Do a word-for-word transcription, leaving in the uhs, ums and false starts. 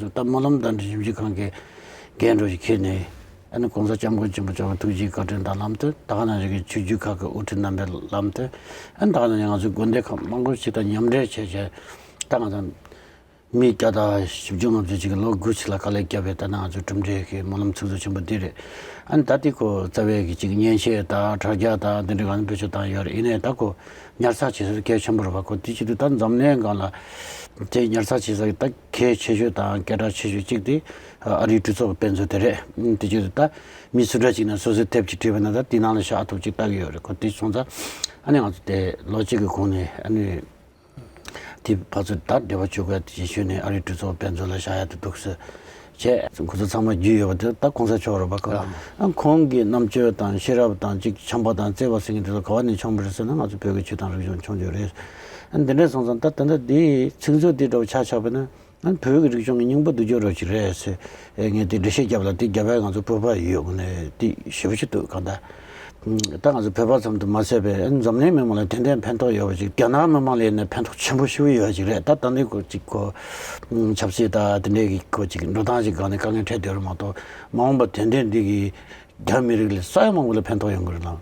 ད་སྨོན་ལམ་དང་ཞིབ་འཇུག་ཁང་གི་འགན་འགྲོ་ཞིག་འཁྱེར་ནས། ཨ་ནི་གོང་ས་སྐྱབས་མགོན་ཆེན་པོ་མཆོག་ཐུགས་རྗེ་བཀའ་དྲིན་དང་ལམ་སྟོན། ད་ག་ནང་བཞིན་གྱི་ཆོས་བརྒྱུད་ཁག་གི་དབུ་ཁྲིད་རྣམ་པའི་ལམ་སྟོན། ཨ་ནི་ད་ག་ནང་བཞིན་ང་ཚོའི་དགོན་སྡེ་ཁག་མང་པོ་ཞིག་དང་མཉམ་འབྲེལ་བྱས་བྱས། ད་ང་ཚོ་མི་བརྒྱ་དང་བཞི་བཅུ་ལྔ་བཅུ་ཅིག་གིས་ལོ་དགུ་ཅིག་ལ་དཀའ་ལས་བརྒྱབ་པའི་ད་ནང་ང་ཚོའི་གྲུབ་འབྲས་ཀྱི་སྨོན་ལམ་ཚིག་མཛོད་ཆེན་པོ་འདི་རེད། ཨ་ནི་ད་ལྟའི་ཁོ་རྩ་བའི་གི་ཅིག་མཉེན་ཆས་དང་དྲ་རྒྱ་དང་དེ་འདྲ་གང་བེད་སྤྱོད་བཏང་ཡོད་རེད། ཡིན་ནའི་ད་ཁོ་ཉར་ཚགས་བྱེད་ས་གལ་ཆེན་པོ་རེད་པ། ཁོ་དེ་བྱེད་དུས་ད་འཛམ་གླིང་སྒང་ལ་དེ་ཉར་ཚགས་བྱེད་ས་གི་ད་གལ་ཆེ་ཤོས་དང་སྐད་གྲགས་ཆེ་ཤོས་གཅིག་དེ་ཨ་རིའི་གྲོས་ཚོགས་ཀྱི་དཔེ་མཛོད་དེ་རེད། དེ་བྱེད་དུས་ད་མི་སུ་འདྲ་ཅིག་ནས་སོ་སོའི་དེབ་ཅིག་བྲིས་པ་ན་ད་དེ་ནང་ལ་ཤ་ཨ་ཐུབ་ཅིག་ལྟ་གི་ཡོད་རེད། ཁོ་དེ་སོང་ཙང་ཨ་ནི་ང་ཚོ་དེ་ལོ་གཅིག་གི་གོང་ནས་ཨ་ནི། དེ་ཕར་ཚུར་ད་འབྲེལ་བ་བྱེད་དགོས་ཡ་དེ་ཞུས་ནས་ཨ་རིའི་གྲོས་ཚོགས་དཔེ་མཛོད་ལ་བཞག་ཡ་དེ་འདུག་ཟེར་བྱས། ཁོ་ཚོ་ཚང་མ་རྒྱུས་ཡོད་པ་དེ་ད་གོང་ས་མཆོག་རེད་པ། ཁོ་ཨ་ཁོང་གི་རྣམ་དཔྱོད་དང་ཤེས་རབ་དང་ཅིག་འཆམ་པ་དང་བརྩེ་བ་ཟེར་མཁན་དེ་ཚོ་ག་བ་ནས་འཆམ་པ་རེད་ཟེར་ན། ང་ཚོ་བོད་ཀྱི་ཆོས་དང་རིག་གཞུང་འཆམ་རྒྱུ་རེད། ཨ་འདི་འདྲ་སོང་ཙང་ད་ད་ལྟ་འདི་ཚིག་མཛོད་འདི་འདྲ་བོ་ཆ་བཞག་པ་ན། ཨ་བོད་ཀྱི་རིག་གཞུང་གི་སྙིང་པོ་འདི་སྐྱོ་རོགས་ཅིག་རེད་ཟེར། ཨེ་ངས་དེ་འགྲེལ་བཤད་བརྒྱབ་ལ། དེ་རྒྱབ་པའི་ང་ཚོ་བོད་པ་ཡོད་དགོས་ནས་དེ་ཞེ་པོ་ཞིག་འདུག་གང་ལྟར། ད་ང་ཚོ་བོད་པ་ཙམ་དུ་མ་ཟད་པའི་ཨ་འཛམ་གླིང་མི་མང་ལ་ཏན་ཏན་ཕན་ཐོགས་ཡོད་པ་ཅིག་རྒྱ་ནག་མི་མང་ལ་ཡིན་ན་ཕན་ཐོགས་ཆེན་པོ་ཞེ་པོ་ཡོད་པ་ཅིག་རེད། ད་ད་འདི་ཁོ་ཅིག་ཁོ་ཆབ་སྲིད་ད་དེ་འདྲའི་གི་ཁོ་ཅིག་འགྲོ་སྟངས་ཅིག་སྒང་ནས་དཀའ་ངལ་འཕྲད་བསྡད་ཡོད་རེད་མ་གཏོགས། མ་འོངས་པ་ཏན་ཏན་འདི་གི་རྒྱ་མི་རིགས་ལ་ས་ཡ་མང་པོ་ལ་ཕན་ཐོགས་ཡོང་གི་རེད་ལ།